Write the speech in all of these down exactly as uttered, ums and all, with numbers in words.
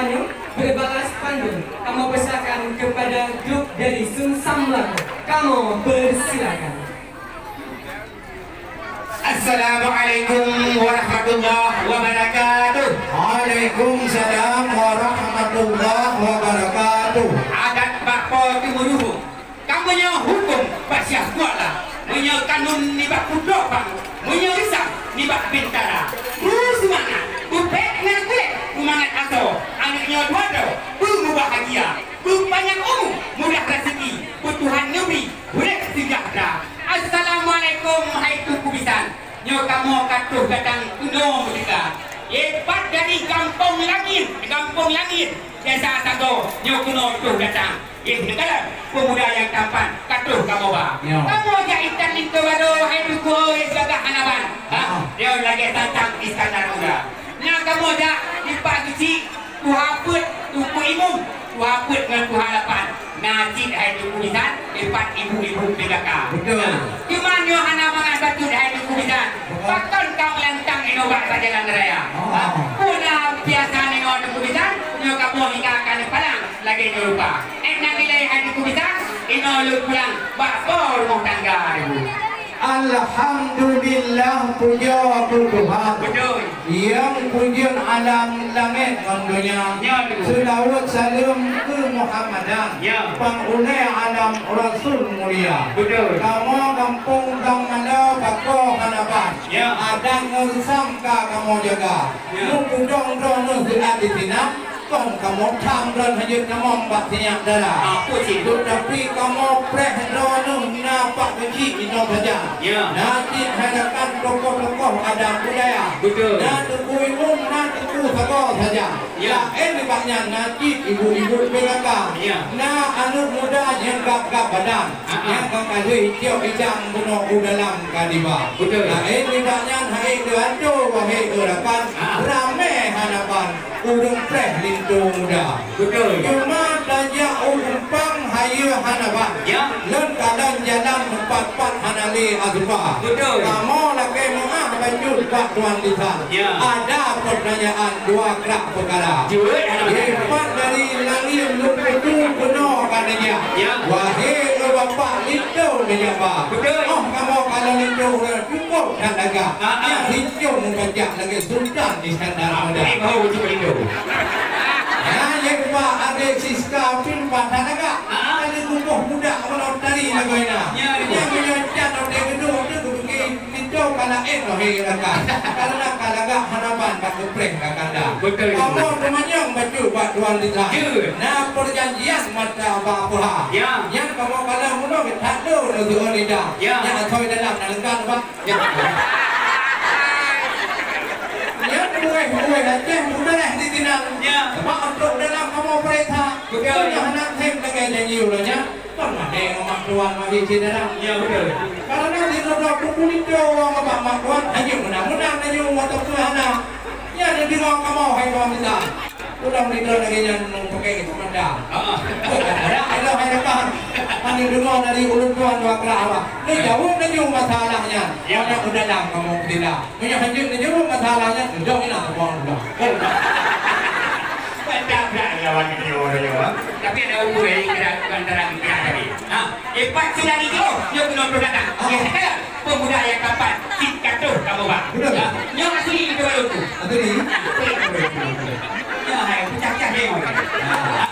Berbalas pantun, kamoe persilakan kepada grup dari Sungsang Melaka. Kamoe persilakan. Assalamualaikum warahmatullahi wabarakatuh. Waalaikumsalam warahmatullahi wabarakatuh. Adat bak Po Teungku Duhok. Kamoe nyoe hukôm bak Syiah Kuala, meunyoe kanun nibak Putroe Pang, meunyoe reusam nibak Bintara. Beu seumangat, beupék ngon kulét, beumangat asoe, aneuk nyoe dua droe, beumubahgia, beupanyang umu, mudah raseuki, beu Tuhan neubri, ureueng seujahteura. Assalamualaikum, hai Teungku Bisan. Nyoe kamoe ka troh datang keunoe meuteuka. Ié pat dari Gampông Langit, Gampông Langit, Desa Sagoe, nyoe keunoe troh datang. Ié neukalon peumuda nyang tampan ka troh kamoe ba. Nyoe. Kamoe jak intat linto barô, hai Teungku oi, gagah hana ban. Ha? Ah. Nyoe lagèe tantang Iskandar Muda. Na kamoe jak dipat geuchik, tuha peuet, Teungku Imum, tuha peuet ngon tuha lapan. Na cit hai Teungku Bisan, dipat ibu-ibu P K K. Betul. Teuma nyoe hana mangat bacut hai Teungku Bisan. Betul. Pakon ka meulantang inoe bak jalan raya? Oh. Ha? Peue na biasa inoe Teungku Bisan, nyoe kamoe hingga ka neupalang lagèe nyoe rupa. Ék na nilai hai Teungku Bisan, inoe lôn pulang bak po rumoh tangga, Teungku. Alhamdulillah, pujoe keu Tuhan. Betul. Nyang peujeuet alam langét ngon donya. Ya, betul. Seulaweuet saleuem keu Muhammadan. Ya. Pang ulèe alam Rasul mulia. Betul. Kamoe gampông Gang Malo, Bako, Hanaban. Ya. Adat ngon reusam ka kamoe jaga. Ya. Meukeudong droeneuh siat disinan. Kon kamoe tham lôn hanjeuet tamong bak sinyak dara. Ah, peue cit? Teutapi kamoe preh droeneuh na Pak Geuchik inoe saja. Ya. Na cit hai rakan tokoh-tokoh adat budaya. Betul. Na Teungku Imum, na Teungku Sagoe saja. Ya. Laén nibak nyan na cit ibu-ibu P K K. Ya. Na aneuk muda nyang gab-gab badan. Ah, ah. Nyang ka kalheuh icok idang bunoe u dalam ka diba. Betul. Laén nibak nyan hai teuanto wahé rakan. Ah. Ramé hana ban. Ureueng preh linto muda. Betul. Teuma tajak u Umpang hayeue hana ban. Ya. Lôn kalon jalan meupat-pat hana lé asupa. Betul. Kamoe lakèe meu'ah bacut bak tuan bisan. Ya. Ada peutanyaan dua krak peukara. Jeuet, hana. Dipat dari langit lôn kutu keunoe ka neujak. Ya. Wahé bapak linto neujak ba. Betul. Oh, kamoe kalon linto ureueng Cukup that lagak. Ah, ah. Nyang hincong mubajak lagèe Sultan Iskandar Muda. Ah, eh, baru cuba itu. Ya, nyang ba Adé Siska pih lupa that lagak. Ah, ah. Ada guboh budak meunong tari lagoina. Ya, ya. Nyang meunyoe cat oté geudong tu geuduki pintoe ka laén wahé rakan. Karena ka lagak hana ban bak geupreh ka kanda. Betul itu. Kamoe teumanyong bacut bak tuan lita. Ya. Na perjanjian mata bak puha. Ya. Nyang kamoe kalon bunoe that do leugeue lidah. Ya. Nyang asoi dalam na lengkap bak. Nyan kueh-kueh Aceh mudah ditinan. Ya. Sebab untuk dalam kamoe peurintah, betul, hana tem lagèe janji ulôn nyan. Kon madé ngon mak tuan mari syedara. Ya, betul. Karena di roda buku linto ureueng ngon mak tuan, hanya menang-menang laju mata peue hana. Nyan dideungoe kamoe hai tuan bisan. Ulang nidon lagèe nyan ngon pakai kacamata. Ah. Ada, ada hai rakan. Hana deungoe dari ulôn tuan dua krak awak. Neujaweueb laju masalah nyan. Ya. Hana meudalam kamoe peusila. Meunyoe hanjeuet neujaweueb masalah nyan, neujaweueb inan saboh ulang. Mantap dah lawan video tu, ya. Tapi ada umur, eh, kita bukan dalam kita tadi. Ha, eh, Pak Sudari tu, dia kena datang. Ah. Ya, sekarang. Pemuda nyang tampan, cit ka troh kamoe ba. Betul. Ya, nyoe asli linto barô tu. Asli? Asli linto barô tu. Ya, hai, pecah-pecah dia. Ah.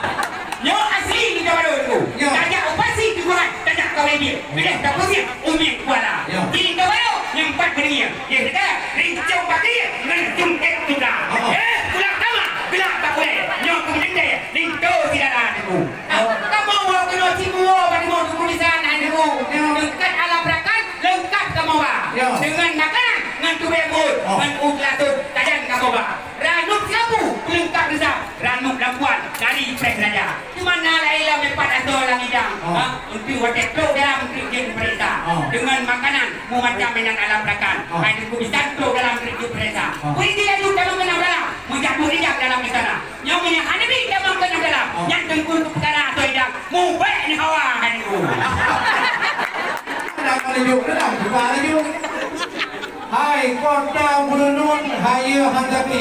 Nyoe asli linto barô tu. Ya. Tajak operasi teungku rai, tajak kawé dia. Keudeh tapeuseuet u Mie Kuala. Ya. Di linto barô nyang pat beuneueng. Ya, sekarang rincong bagi ngon jungkét tunda. Ah. Eh, pulang kama, gelak tak boleh. Nyoe keumeudendeh, linto si dara teungku. Ah, kamoe woe keunoe sibuoe bak rumoh Teungku Bisan hai Teungku. Ya. Leungkap alat rakan, leungkap kamoe ba. Ya. Deungon makanan, ngon tubèe muet, oh, ngon u glasot, sajan kamoe ba. Ranup silampu, peulengkap reusam, ranup lampuan, dari preh raja. Di mana laén lam empat atau lam idang. Oh. Ha? Untuk watèe trok dalam keujeuen peurintah. Oh. Deungon makanan, meumacam inan alat rakan. Oh. Hai Teungku Bisan trok dalam keujeuen peurintah. Oh. Polisi laju dalam keunan dalam, meujak buet ijak dalam istana. Nyoe meunyoe hana bi tamong keunoe dalam, oh, nyan teungku peukara atau idang, mubèk ni hawa hai Teungku. Dah ka laju dalam, buka laju. Hai kota Beureunon, hayeue Hantapi.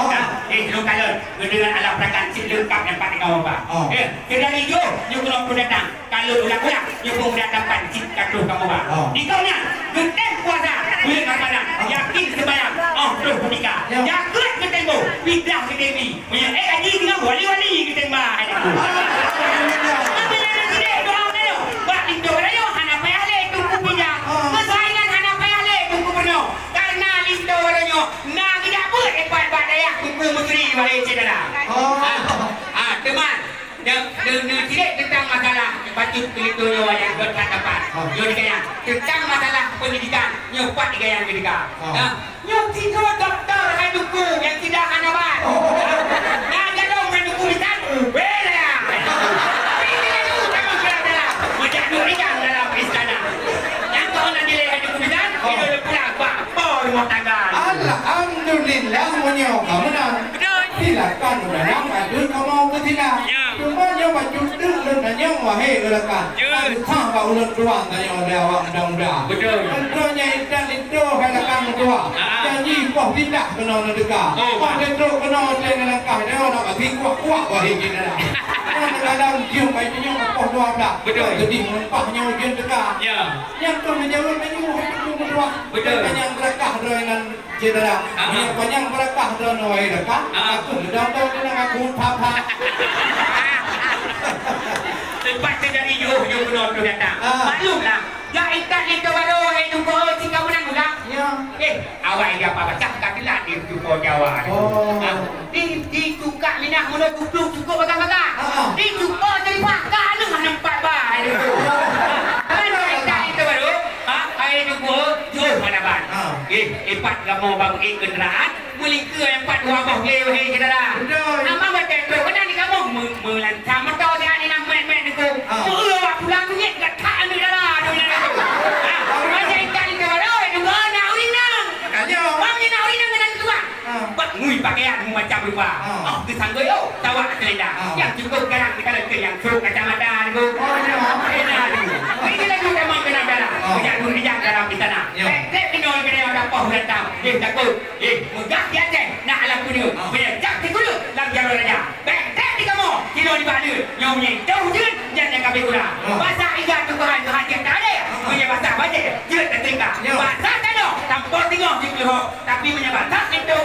Oh. Nah, eh, lôn kalon, deungon alat perakan cit leungkap nyang pat di kamoe ba. Oh. Eh, keudari jih, nyoe keunoe peudatang. Kalon ulang-ulang, nyoe pun udah dapat cit ka troh kamoe ba. Oh. Di kau nyan, geutem puasa, buleuen Ramadhan, yakin seumayang, oh, troh beutika. Ya. Jakeuet geutem boh, fidyah geutem bi. Meunyoe ék haji keunoe wali-wali geutem ba. Alhamdulillah. Tapi nyang sidék doa meunyoe, bak linto rayeuk hana payah lé Teungku Pijak. Oh. Keusaingan hana payah lé Teungku Peurunoe. Karena linto rayeuk na geujak beuet ipat bak dayah Teungku Meusri, wahé syedara. Oh. Ah, ah, teuma, Neu-, neu-, neucirek teuntang masalah bacut keulinto nyoe nyang göt that dapat. Oh. Nyoe dikayang. Teuntang masalah peundidikan, nyoe pat dikayang keudika. Oh. Nah, nyoe sidroe doktor hai Teungku nyang sidang hana ban. Oh. Nah, jaroe hai Teungku bisan, ubé lah. Tapi dia tu sama kira dalam. Macam tu ringan dalam istana. Nyang kau nak dilai hai Teungku bisan, oh, dia boleh pulang bak po rumah tangga. Alhamdulillah, meunyoe ka meunan. Betul. Silakan ureueng nyan adu kamoe keu sila. Ya. Cuma nyoe bacut teuk lôn tanyong, wahé ureueng rakan. Ya. Adu sang bak ulôn tuan tanyong lé awak muda-muda. Betul. Lôn tuan nyang intat linto hai rakan meutuah. Ha. Janji poh titah keunoe neuteuka. Oh. Poh teutrok keunoe teuka neulangkah, nyoe na bak sikuak-kuak wahé syedara. Nyoe teugadang jeuem bai tunyok poh dua blah. Betul. Geudeh meulimpah nyoe ujeuen teuka. Ya. Nyang keu meujaweueb laju hai Teungku meutuah. Betul. Panyang beurakah droe nan Syedara, ah, ah, meunyoe panyang beurakah droeneuh hai rakan, ah, aku mudong-dong keuneuk aku pha-pha. Teumpat teujadi yoh, yoh keunoe tu datang. Ah. Maklumlah, jak ikat linto baroe, hai Teungku, tika meunan ulang. Ya. Eh, awai dia apa baca, ka teulat di Teungku Jawa. Oh. Ah, di, di Tukak Minah meunoe tupluk cukôp bagah-bagah. Ah, ah. Di Cukôp Jeripah ka lheueh hana empat ba, hai Teungku. Oh. Kan jak ikat linto baroe, Ha, hai Teungku, jeuet hana ban. Ha. Eh, ipat kamoe bang ék kenderaan, meulingkeu nyang pat dua boh lé, wahé syedara. Betul. Amat watèe trok keunan di kamoe, me-, meulansa moto siat inong mèt-mèt Teungku. Ha. Meu-eu awak pulang meungiet gata aneuk dara, aneuk dara tu. Ha, macam ikat linto baroe, Teungku, na ureueng inong. Makanya. Bang, na ureueng inong keunan keuluwa. Ah. Bak ngui pakaian meumacam rupa. Ah. Oh, geusanggoe, oh, tawak selendang. Ah. Nyang cukôp garang dikalon keu nyang sôk kacamata, Teungku. Oh, ya. Eh, nah, Teungku. Ini laju tamong keunan darah. Ah. Meujak dum rijang dalam istana. Ya. Trép-trép keunoe keunoe tapoh uroe tam. Eh, takot. Eh, meugah di ateueh, na alam dunia. Ah. Meujak jak sikureueng lam jaroe raja. Bèk trép di kamoe, sidroe nibak leuet. Nyoe meunyoe toh ujeuen, nyan nyang ka beukurang. Ah. Basah iga teukuhan meuhajat tak adé. Ah. Meunyoe basah bajèe, jeuet teutingkah. Ya. Basah tanoh, sampoe singoh jeuet leuhok. Tapi meunyoe basah linto,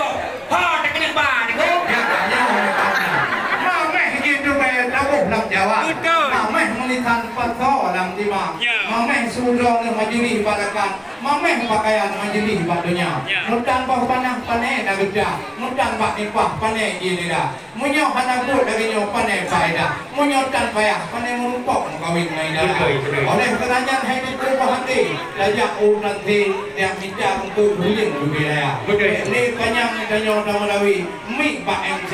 ho takeuneuk ba, Teungku. Ya, ya, ya. Mamèh jih tu kaya taboh lam Jawa. Betul. Mamèh meulisan pasoe lam tima. Ya. Mamèh su droeneuh majeulih bak rakan. Mamèh pakaian majeulih bak donya. Ya. Meutan bak panah pané na geuda. Meutan bak nipah pané jih lira. Meunyoe hana buet lagèe nyoe, pané faedah. Meunyoe tan payah, pané meurumpok meukawen ngon ida. Beutôi, beutôi. Oleh karena nyan, hai Teungku, beuhati, tajak u Tante, tajak mita untuk buleuen bubé raya. Beutôi. Lé panyang tanyoe tameulawi, miet bak M C,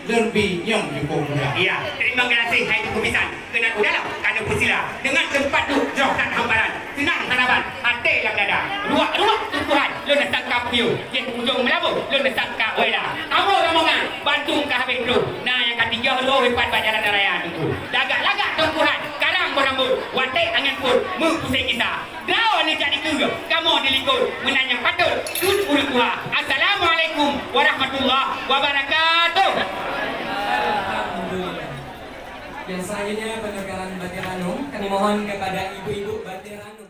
lôn bi nyang jukôp muda. Iya, terima kasih, hai Teungku Bisan. Keunan u dalam ka neupeusilah, deungon teumpat duek jroh that hamparan, seunang hana ban até lam dada. Ruak-ruak Teungku han lôn neusangka peue, jih ujong meulaboh lôn neusangka wela. Kamoe rombongan bandum ka habéh troh, na nyang ka tinggai roh ipat bak jalan raya Teungku. Lagak-lagak Teungku han karang beurambot, watèe angén pôt meupuseng gisa. Droeneuh jak dikeue, kamoe dilikot, meunan nyang patôt kheun ureueng tuha. Assalamualaikum warahmatullahi wabarakatuh. Alhamdulillah. Yang selanjutnya, penukaran batik ranum. Kami mohon kepada ibu-ibu batik ranum.